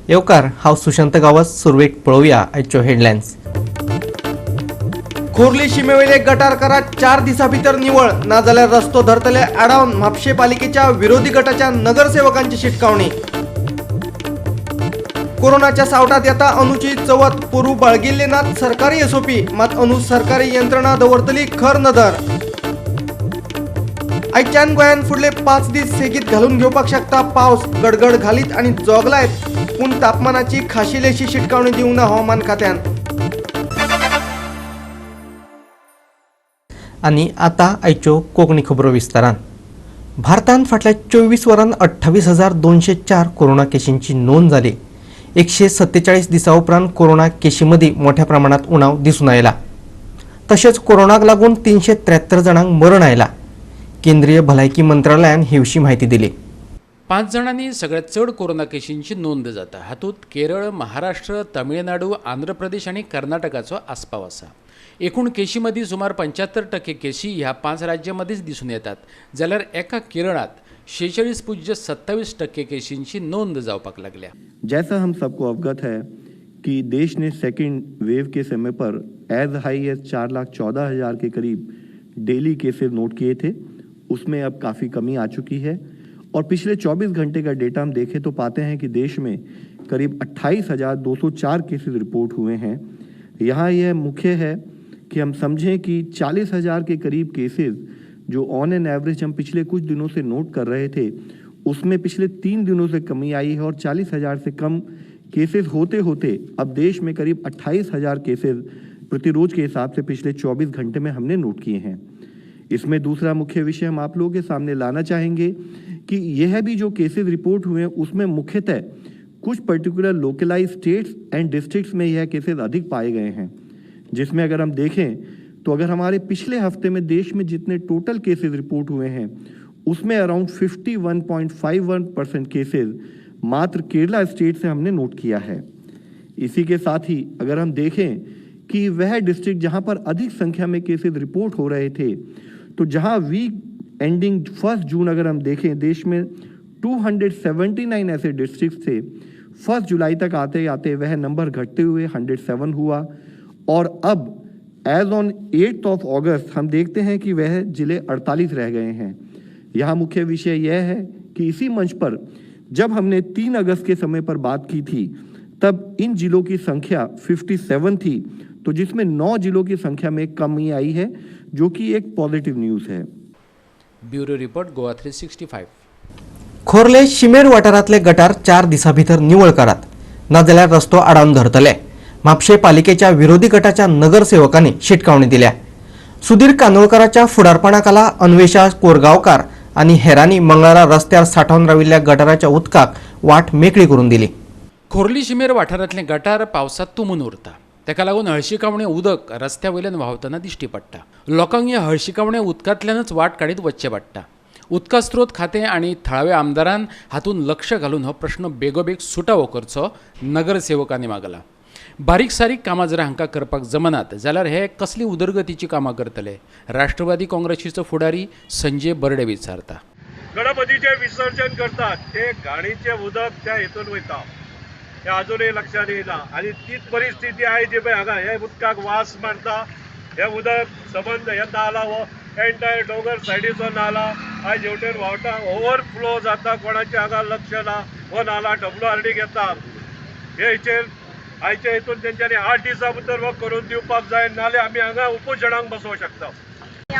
येवकार, हांव सुशांत गांवस. सुरवेक पळोवया आयच्यो हेडलायन्स. खोर्ली शिमेवेले गटार करात 4 दिसां भितर निवळ, नाजाल्यार रस्तो धरतले आडावन म्हापशे पालिकेच्या विरोधी गटाच्या नगरसेवकांची शिटकावणी. कोरोनाच्या सावटात येता अनुची चवथ, पोरू बाळगिल्ले नात सरकारी एसओपी, मात अनु सरकारी यंत्रणा दवरतली खर नदर. आयच्यान गोंयान फुडले 5 दीस सेगीत घालून घेवपाक शकता पावस, गडगड घालीत आनी जोगलायत, पूण तापमानाची खाशेलीशी शिटकावणी दिवंक ना हवामान खात्यान. आनी आतां आयच्यो कोंकणी खबरो विस्तारान. भारतांत फाटल्या 24 वरांत 28,204 कोरोना केशींची नोंद जाली. 147 दिसां उपरांत कोरोना केशी मदीं मोठ्या प्रमाणांत उणाव दिसून आयला. तशेंच कोरोनाक लागून 373 जाणांक मरण आयला. केंद्रीय भलायकी मंत्रालयान हे विशीं म्हायती दिली. 5 जाणांनी सगळ्यात चड कोरोना केशींची नोंद जाता. हातूंत केरळ, महाराष्ट्र, तमिळनाडू, आंध्र प्रदेश आनी कर्नाटकाचो आस्पाव आसा. एकूण केशी मदीं सुमार 75% केशी ह्या 5 राज्यां मदींच दिसून येतात, जाल्यार एका केरळांत 46.27% केशींची नोंद जावपाक लागल्या. जैसा हम सबको अवगत है कि देश ने सेकेंड वेव के समय पर एज हाई एज 4,14,000 के करीब डेली केसेज नोट किए थे, उसमें अब काफ़ी कमी आ चुकी है. और पिछले 24 घंटे का डेटा हम देखें तो पाते हैं कि देश में करीब 28,204 केसेज रिपोर्ट हुए हैं. यहाँ यह मुख्य है कि हम समझें कि 40,000 के करीब केसेज जो ऑन एन एवरेज हम पिछले कुछ दिनों से नोट कर रहे थे, उसमें पिछले 3 दिनों से कमी आई है और 40,000 से कम केसेज होते होते अब देश में करीब 28,000 केसेज प्रतिरोज के हिसाब से पिछले 24 घंटे में हमने नोट किए हैं. इसमें दूसरा मुख्य विषय हम आप लोगों के सामने लाना चाहेंगे कि यह भी जो केसेज रिपोर्ट हुए हैं उसमें मुख्यतः कुछ particular localise states and districts में यह केसेज अधिक पाए गए हैं, जिसमें अगर हम देखें तो अगर हमारे पिछले हफ्ते में देश में जितने टोटल केसेज रिपोर्ट हुए हैं उसमें अराउंड 51.51% केसेज मात्र केरला स्टेट से हमने नोट किया है. इसी के साथ ही अगर हम देखें कि वह डिस्ट्रिक्ट जहां पर अधिक संख्या में केसेज रिपोर्ट हो रहे थे, तो जहां वीक एंडिंग 1 जून अगर हम देखें देश में 279 ऐसे डिस्ट्रिक्ट थे, 1 जुलाई तक आते आते वह नंबर घटते हुए 107 हुआ और अब एज ऑन 8 अगस्त हम देखते हैं कि वह जिले 48 रह गए हैं. यहाँ मुख्य विषय यह है कि इसी मंच पर जब हमने 3 अगस्त के समय पर बात की थी तब इन जिलों की संख्या 57 थी, तो जिसमें 9 जिलों की संख्या में कमी आई है, जो कि एक पॉजिटिव न्यूज़ है. Bureau report, Goa 365. Khorle शिमेर वाठारांतले गटार 4 दिसां भितर निवळ करात, नाजाल्यार रस्तो आडावन धरतले. म्हापशे पालिकेच्या विरोधी गटाच्या नगरसेवकांनी शिटकावणी दिल्या. सुधीर कानोळकाराच्या फुडारपणाखाला अन्वेषा कोरगांवकार आनी हेरांनी मंगळारा रस्त्यार सांठोवन राविल्ल्या गटाराच्या उदकाक वाट मेकळी करून दिली. खोर्ली शिमेर वाठारांतलें गटार पावसांत तुंबून उरता. ताका लागून हळशिकावणें उदक रस्त्या वयल्यान व्हांवतना दिश्टी पडटा. लोकांक ह्या हळशिकावणें उदकांतल्यानच वाट काडीत वचचें पडटा. उदका स्रोत खातें आनी थळाव्या आमदारान हातूंत लक्ष घालून हो प्रश्न बेगोबेग सुटावो करचो नगरसेवकांनी मागला. बारीक सारीक कामां जर हांकां करपाक जमनात जाल्यार हे कसली उदरगतीची कामां करतले, राष्ट्रवादी काँग्रेसीचो फुडारी संजय बर्डे विचारता. गणपतीचें विसर्जन करतात ते घाणीचें उदक त्या हितून वयता, हें अजुनूय लक्षांत येयना. आनी तीच परिस्थिती आयज जी पळय हांगा हे उदकाक वास मारता. हे उदक सबंद हे नाला हो एंटायर डोंगर सायडीचो नाला आयज हेवटेन व्हांवता, ओवरफ्लो जाता, कोणाचें हांगा लक्ष ना. हो नाला WRD घेता, हे हेचेर आयच्या हितून तेंच्यांनी 8 दिसां भितर हो करून दिवपाक जाय, नाल्यार आमी हांगा उपोशणाक बसोवंक शकता.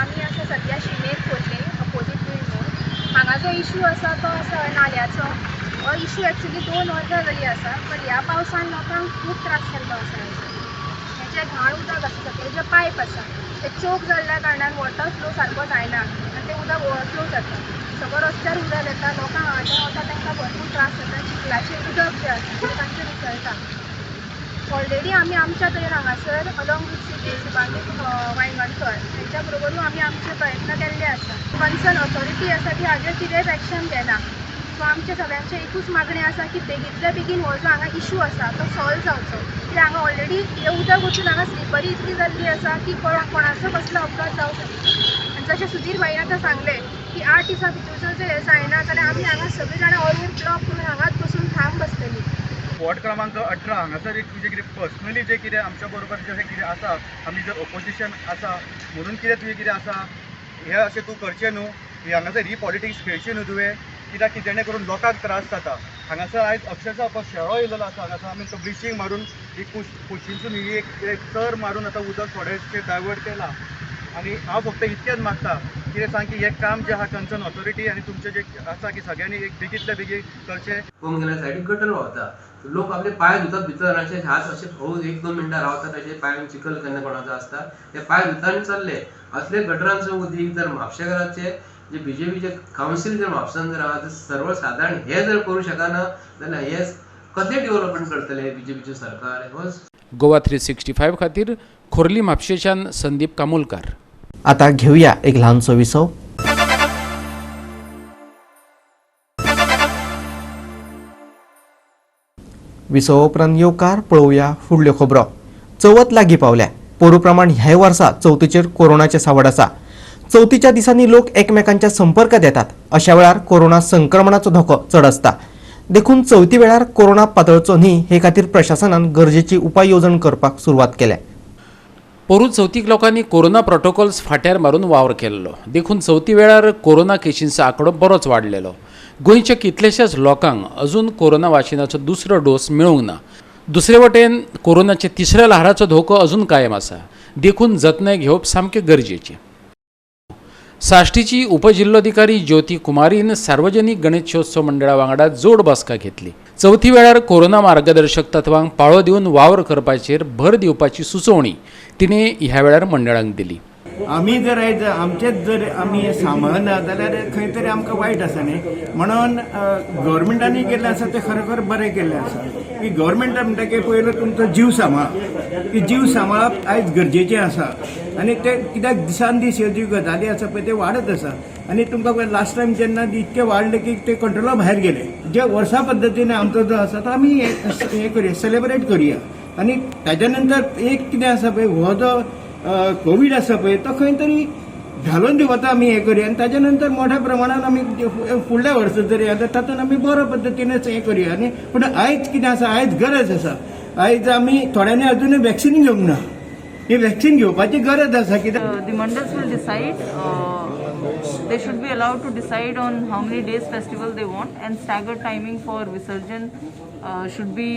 आमी आसा सद्या शिमेर खोर्ले अपोजीट बिल्डींग. हांगा जो इशू आसा तो आसा नाल्याचो. हो इशू एक्चुली 2 वर्सां जाली आसा, बट ह्या पावसान लोकांक खूब त्रास जाल्लो आसा. हें जें घाण उदक आसा, सकयल जे पायप आसा ते चोक जाल्ल्या कारणान वॉटर फ्लो सारको जायना आनी तें उदक ओवरफ्लो जाता. सगळो रस्त्यार उदक येता, लोकांक हांगा वता तांकां भरपूर त्रास जाता. चिखलाचें उदक जें आसा तें तांचेर उसळटा. ऑलरेडी आमी आमच्या तरेन हांगासर along with city Subhangi Wayangankar हेंच्या बरोबरूय आमी आमचे प्रयत्न केल्ले आसा. कन्सर्न ऑथॉरिटी आसा ती हाजेर कितेंच एक्शन घेना. सो आमच्या सगळ्यांचें एकूच मागणें आसा की बेगींतल्या बेगीन हो जो हांगा इशू आसा तो सॉल्व जावचो. कित्याक हांगा ऑलरेडी हें उदक वचून हांगा स्लिपरी इतली जाल्ली आसा की कोणाचो कसलो अपघात जावं शकता. आनी जशें सुधीर भाईन आतां सांगलें की 8 दिसां भितर जर हें जायना जाल्यार आमी हांगा सगळीं जाणां ऑल रोड ब्लॉक करून हांगाच बसून थांब बसतली. वॉर्ड क्रमांक 18 हांगासर एक तुजें कितें पर्सनली जें कितें आमच्या बरोबर जें कितें आसा, आमी जर ओपोजिशन आसा म्हणून कितें तुजें कितें आसा हें अशें तूं करचें न्हू. ही हांगासर ही पॉलिटिक्स खेळची न्हू तुवें, कित्याक की जेणे करून लोकांक त्रास जाता. हांगासर आयज अक्षरशः शेळो येयलेलो आसा. हांगासर आमी तो ब्लिचींग मारून ही कुशीनसून ही एक चर मारून आतां उदक थोडेशें डायवर्ट केलां. आनी हांव फक्त इतकेंच मागता कितें सांग की हें काम जें आहा कन्सर्न ऑथॉरिटी आनी तुमचें जें आसा की सगळ्यांनी एक बेगींतल्या बेगीन करचें. पळोवंक गेल्यार सायडीक गटर व्हांवता, लोक आपले पांय धुतात भितर, अशे हात अशे हळू 1-2 मिनटां रावतात, अशे पांयान चिखल केन्ना कोणाचो आसता ते पांय धुता आनी चल्ले. असले गटरांचो उदीक जर म्हापशेकाराचे जे बीजेपीचे कावन्सील जर म्हापसान जर आहा सर्वसादारण हे जर करूं शकना जाल्यार हे कसलें डेव्हलपमेंट करतले बीजेपीचे सरकार? हो गोवा 365 खातीर खोर्ली म्हापशेच्यान संदीप कामुलकार. आता घेऊया एक ल्हानसो विसव. विसवा उपरांत येवकार पळोवया फुडल्यो खबरो. चवथ लागीं पावल्या. पोरू प्रमाण ह्याय वर्सा चवथीचेर कोरोनाचें सावड आसा. चवथीच्या दिसांनी लोक एकमेकांच्या संपर्कात येतात. अशा वेळार कोरोना संक्रमणाचो धोको चड आसता. देखून चवथी वेळार कोरोना पातळचो न्ही हे खातीर प्रशासनान गरजेची उपाय येवजण करपाक सुरवात केल्या. पोरू चवथीक लोकांनी कोरोना प्रोटोकॉल्स फाट्यार मारून वावर केल्लो, देखून चवथी वेळार कोरोना केशींचो आंकडो बरोच वाडलेलो. गोंयच्या कितल्याशाच लोकांक अजून कोरोना वाशिनाचो दुसरो डोस मेळूंक ना. दुसरे वटेन कोरोनाच्या तिसऱ्या ल्हाराचो धोको अजून कायम आसा, देखून जतनाय घेवप सामकें गरजेचें. साश्टीची उपजिल्लोधिकारी ज्योती कुमारीन सार्वजनिक गणेशोत्सव मंडळा वांगडा जोड बसका घेतली. चवथी वेळार कोरोना मार्गदर्शक तत्वांक पाळो दिवन वावर करपाचेर भर दिवपाची सुचोवणी तिणें ह्या वेळार मंडळांक दिली. आमी जर आयज आमचेच जर आमी सांबाळना जाल्यार खंय तरी आमकां वायट आसा न्ही. म्हणून गव्हर्मेंटांनी केल्लें आसा तें खरोखर बरें केल्लें आसा की गव्हर्मेंटा म्हणटा की पयलो तुमचो जीव सांबाळ, की जीव सांबाळप आयज गरजेचें आसा. आनी ते कित्याक दिसान दीस ह्यो ज्यो गजाली आसा पळय त्यो वाडत आसा. आनी तुमकां लास्ट टायम जेन्ना इतके वाडले की ते कंट्रोला भायर गेले. जे वर्सा पद्दतीन आमचो जो आसा तो आमी हें करुया, सेलेब्रेट करुया. आनी ताच्या नंतर एक कितें आसा पळय, हो जो कोवीड आसा पळय तो खंय तरी घालून दिवता आमी हें करुया. आनी ताच्या नंतर मोठ्या प्रमाणान आमी फुडल्या वर्सा जरी जाल्यार तातूंत आमी बऱ्या पद्दतीनच हें करुया. आनी पूण आयज कितें आसा, आयज गरज आसा. आयज आमी थोड्यांनी अजुनूय वॅक्सिन घेवंक ना, ही वॅक्सिन घेवपाची गरज आसा. कित्याक the mandals will decide, they should be allowed to decide on how many days festival they want, and staggered timing for Visarjan should be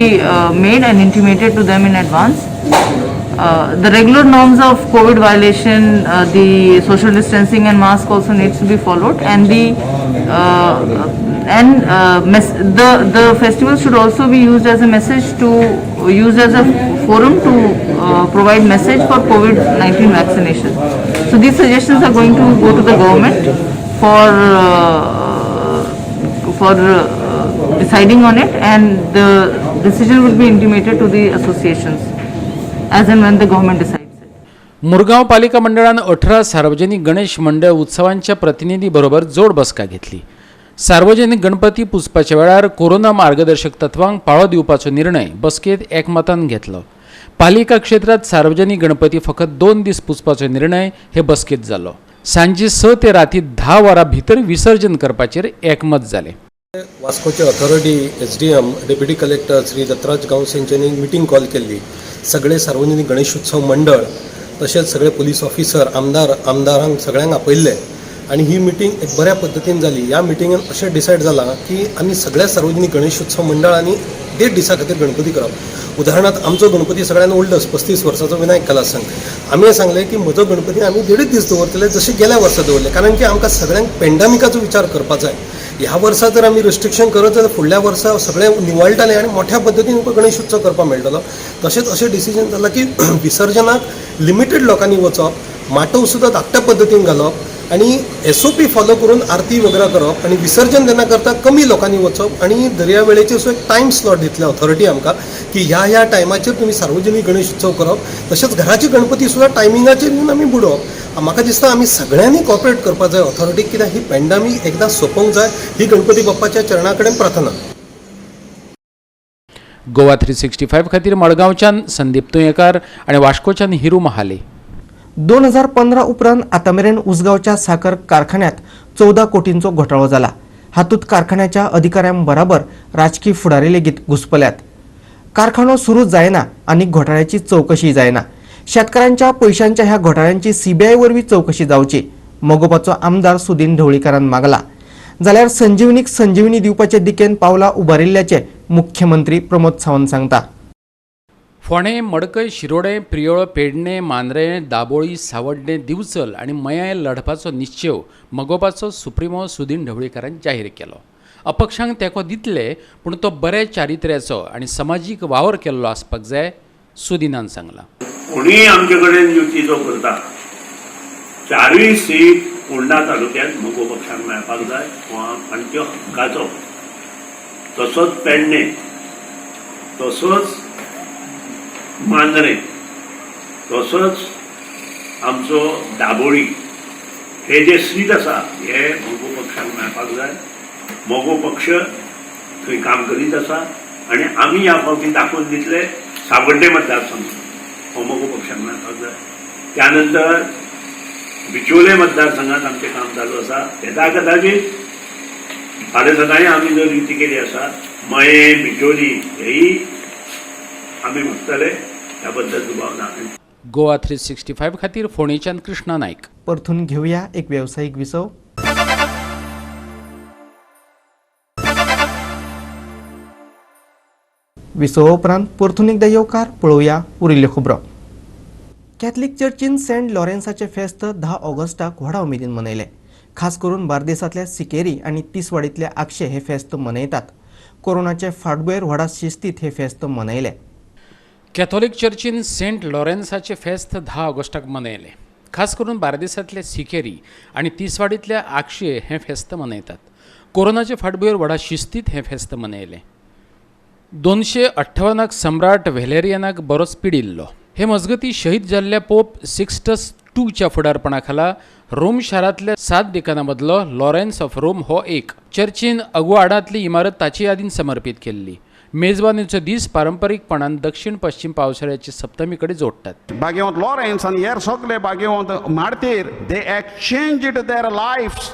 made and intimated to them in advance. The regular norms of COVID violation, the social distancing and mask also needs to be followed, and the festival should also be used as a message to used as a forum to provide message for COVID-19 vaccination. So these suggestions are going to go to the government for deciding on it, and the decision will be intimated to the associations as and when the government decides it. Murgaon पालिका मंडळान 18 सार्वजनिक गणेश मंडळ उत्सवांच्या प्रतिनिधी बरोबर जोड बसका घेतली. सार्वजनिक गणपती पुजपाच्या वेळार कोरोना मार्गदर्शक तत्वांक पाळो दिवपाचो निर्णय बसकेत एकमतान घेतलो. पालिका क्षेत्रात सार्वजनिक गणपती फकत 2 दीस पुजपाचो निर्णय हे बसकेत जालो. सांजे 6 ते राती 10 वरां भितर विसर्जन करपाचेर एकमत जालें. वास्कोचे authority SDM deputy collector Shri Dattaraj Gawas यांच्यानी मिटींग कॉल केल्ली. सगळे सार्वजनिक गणेशोत्सव मंडळ तशेंच सगळे पुलीस ऑफिसर आमदार आमदारांक सगळ्यांक आपयल्ले आनी ही मिटींग एक बऱ्या पद्दतीन जाली. ह्या मिटिंगेन अशें डिसायड जालां की आमी सगळ्या सार्वजनिक गणेशोत्सव मंडळांनी 1.5 दिसा खातीर गणपती करप. उदाहरणार्थ आमचो गणपती सगळ्यान ओल्डस्ट 35 वर्साचो विनायक कला संघ, आमी सांगलें की म्हजो गणपती आमी 1.5 दीस दवरतले जशे गेल्या वर्सा दवरले, कारण की आमकां सगळ्यांक पेंडमिकाचो विचार करपाक जाय. ह्या वर्सा जर आमी रिस्ट्रिक्शन करत जाल्यार फुडल्या वर्सा सगळें निवळटलें आनी मोठ्या पद्दतीन तुमकां गणेश उत्सव करपाक मेळटलो. तशेंच अशें डिसिजन जालां की विसर्जनाक लिमिटेड लोकांनी वचप, माटव सुद्दां धाकट्या पद्दतीन घालप आनी SOP follow करून आरती वगैरे करप आनी विसर्जन जेन्ना करता कमी लोकांनी वचप आनी दर्या वेळेचेर सुद्दां एक टायम स्लॉट दितले ऑथॉरिटी आमकां की ह्या ह्या टायमाचेर तुमी सार्वजनीक गणेश उत्सव करप. तशेंच घराचे गणपती सुद्दां टायमिंगाचेर येवन आमी बुडोवप. म्हाका दिसता आमी सगळ्यांनी कॉपरेट करपाक जाय ऑथॉरिटीक, कित्याक ही पेंडमीक एकदां सोंपोवंक जाय. ही गणपती बाप्पाच्या चरणा कडेन प्रार्थना. गोवा 365 खातीर मडगांवच्यान संदीप तुयेंकार आनी वास्कोच्यान हिरू महाले. 2015 उपरांत आतां मेरेन उसगांवच्या साखर कारखान्यात 14 कोटींचो घोटाळो जाला. हातूंत कारखान्याच्या अधिकाऱ्यां बराबर राजकी फुडारी लेगीत घुसपल्यात. कारखानो सुरू जायना आनी घोटाळ्याची चवकशी जायना. शेतकारांच्या पयशांच्या ह्या घोटाळ्यांची सीबीआय वरवीं चवकशी जावची मगोपाचो आमदार सुदीन ढवळीकारान मागला. जाल्यार संजीवनीक संजीवनी दिवपाचे दिकेन पावलां उबारिल्ल्याचें मुख्यमंत्री प्रमोद सावंत सांगता. फोंडें, मडकय, शिरोडें, प्रियोळ, पेडणें, मांद्रें, दाबोळी, सावड्डें, दिवचल आनी मयां लढपाचो निश्चेव मगोपाचो सुप्रिमो सुदीन ढवळीकारान जाहीर केलो. अपक्षांक तेंको दितले पूण तो बऱ्या चारित्र्याचो आनी समाजीक वावर केल्लो आसपाक जाय सुदिनान सांगलां. कोणीय आमचे कडेन युती जो करता चारूय सीट फोंडा तालुक्यांत मगो पक्षाक मेळपाक जाय आनी त्यो हक्काचो. तसोच पेडणें, तसोच मांद्रें, तसोच आमचो दाबोळी हे जे सीट आसा हे मगो पक्षाक मेळपाक जाय. मगो पक्ष थंय काम करीत आसा आनी आमी ह्या फावटी दाखोवन दितले सावड्डें मतदारसंघ हो मगो पक्षाक मेळपाक जाय. त्यानंतर बिचोले मतदारसंघात आमचें काम चालू आसा. येता कदाचित फाल्यां सकाळी आमी जर युती केली आसा मयें बिचोली हेय आमी मागतले, ह्या बद्दल दुबाव ना. गोवा 365 खातीर फोंडेच्यान कृष्णा नायक. परतून घेवया एक वेवसायीक विसव. विसवा उपरांत परतून एकदा येवकार पळोवया उरिल्ल्यो खबरो. कॅथलिक चर्चीन सेंट लॉरेन्साचें फेस्त 10 ऑगस्टाक व्हडा उमेदीन मनयलें. खास करून बार्देसांतल्या सिकेरी आनी तिसवाडींतल्या आगशे हे फेस्त मनयतात. कोरोनाचे फाटभुंयेर व्हडा शिस्तीत हे फेस्त मनयलें. कॅथोलिक चर्चीन सेंट लॉरेन्साचें फेस्त 10 ऑगस्टाक मनयलें. खास करून बार्देसांतल्या सिकेरी आनी तिसवाडींतल्या आगशे हें फेस्त मनयतात. कोरोनाचे फाटभुंयेर व्हडा शिस्तीत हें फेस्त मनयलें. 258 सम्राट व्हॅलेरियनाक बरोच पिडिल्लो. हे मजगती शहीद जाल्ल्या पोप सिक्स्टस 2च्या फुडारपणाखाला रोम शारांतल्या 7 डिकानां मदलो लॉरेन्स ऑफ रोम हो एक. चर्चीन अगुआडांतली इमारत ताचे यादीन समर्पीत केल्ली. मेजवानीचो दीस पारंपरीकपणान दक्षिण पश्चिम पावसाळ्याची सप्तमी कडेन जोडटात. बागेवंत लॉरेन्स आनी हेर सगळे बागेवंत मार्तीर they exchanged their lives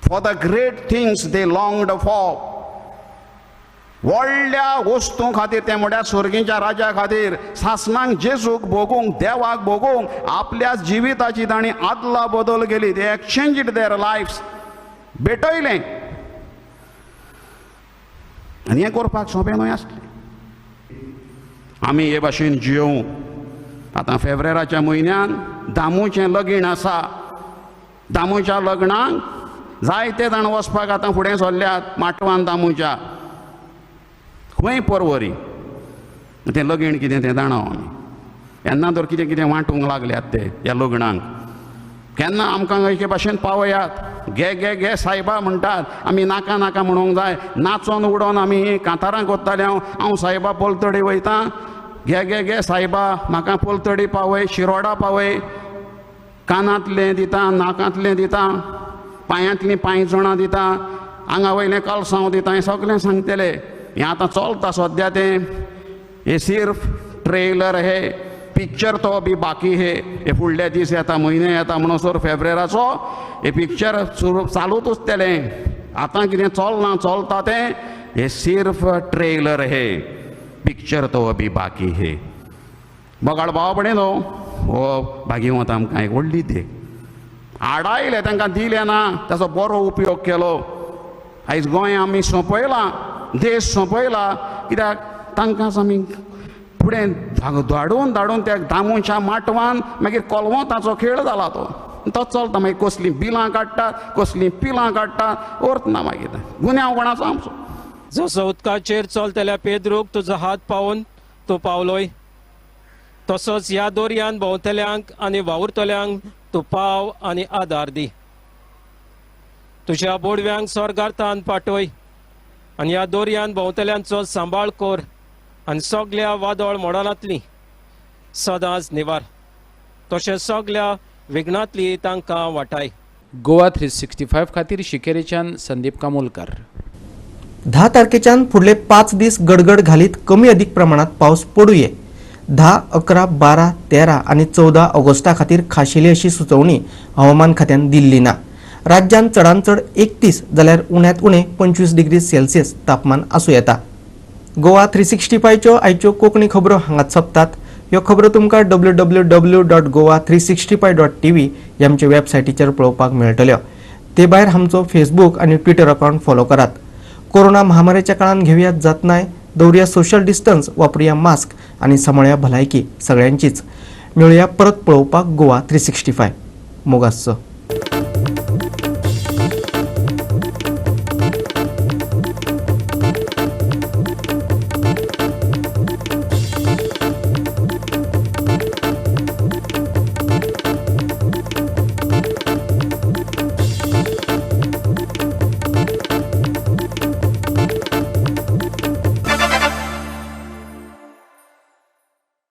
for the great things they longed for. व्हडल्या वस्तूं खातीर ते म्हळ्यार स्वर्गीच्या राजा खातीर सासणांक जेजूक भोगूंक देवाक भोगूंक आपल्या जिविताची तांणी आदला बदल केली. दे एक्सचेंज्ड there lives भेटयलें आनी हें करपाक सोंपें न्हय आसलें. आमी हे भाशेन जियोवं. आतां फेब्रेराच्या म्हयन्यान दामूचें लगीन आसा. दामूच्या लग्नाक जायते जाण वचपाक आतां फुडें सरल्यात माटवान दामूच्या खंय परवरी तें लगीन कितें तें जाणा आमी. केन्ना तर कितें कितें वांटूंक लागल्यात ते ह्या लग्नाक. केन्ना आमकां एके भाशेन पावयात घे घे घे सायबा म्हणटात. आमी नाका नाका म्हणूंक जाय. नाचोन उडोवन आमी कांतारां कोत्ताले. हांव सायबा पलतडी वयता, घे घे घे सायबा म्हाका पलतडी पावय, शिरोडा पावय. कानांतलें दिता, नाकांतलें दिता, पांयांतलीं पांयजणां दिता, आंगा वयलें कलसांव दिता, हें सगळें सांगतले. हें आतां चलता सद्या तें. हें सिर्फ ट्रेलर हे, पिक्चर तो बी बाकी हे. हे फुडले दीस येता, म्हयने येता म्हणसर फेब्रेराचो हे पिक्चर सुरू चालूच उरतलें. आतां कितें चलना चलता तें हे सिर्फ ट्रेलर हे, पिक्चर तो बी बाकी हे. बगाड भाव भयणीनो हो भागीवंत आमकां एक व्हडली देख आडायलें, तांकां दिलें ना, ताचो बरो उपयोग केलो. आयज गोंय आमी सोंपयलां, देश सोंपयला, कित्याक तांकांच आमी फुडें धाडून धाडून त्या दामूच्या माटवान मागीर कोलवोंताचो खेळ जाला तो. तो चलता मागीर कसलीं बिलां काडटात, कसलीं पिलां काडटात, अर्थ ना मागीर गुन्यांव कोणाचो आमचो. जसो उदकाचेर चलतल्या पेद्रूक तुजो हात पावोवन तूं पावलोय, तसोच ह्या दोरयान भोंवतल्यांक आनी वावुरतल्यांक तूं पाव आनी आदार दी. तुज्या बोडव्यांक स्वर्गार तान पाटय आनी ह्या दोरयान भोंवतल्यांचो सांबाळ कर आनी सगल्या वादळ मोडानांतली सदांच निवार, तशें सगल्या विघ्नांतली तांकां वाटाय. गोवा 365 खातीर शिकेरेच्यान संदीप कामोलकर. 10 तारखेच्यान फुडले 5 दीस गडगड घालीत कमी अधिक प्रमाणात पावस पडुये. 10, 11, 12, 13 आनी 14 ऑगस्टा खातीर खाशेली अशी सुचोवणी हवामान खात्यान दिल्ली ना. राज्यान चडान चड 31 जाल्यार उण्यांत उणें 25 डिग्री सेल्सियस तापमान आसूं येता. गोवा 365च्यो आयच्यो कोंकणी खबरो हांगाच सोंपतात. ह्यो खबरो तुमकां www.goa365.tv ह्या आमच्या वेबसायटीचेर पळोवपाक मेळटल्यो. ते भायर आमचो फेसबूक आनी ट्विटर अकावंट फॉलो करात. कोरोना महामारीच्या काळान घेवयात जतनाय, दवरुया सोशल डिस्टन्स, वापरुया मास्क आनी सांबाळया भलायकी सगळ्यांचीच. मेळुया परत पळोवपाक गोवा 365. मोगासचो.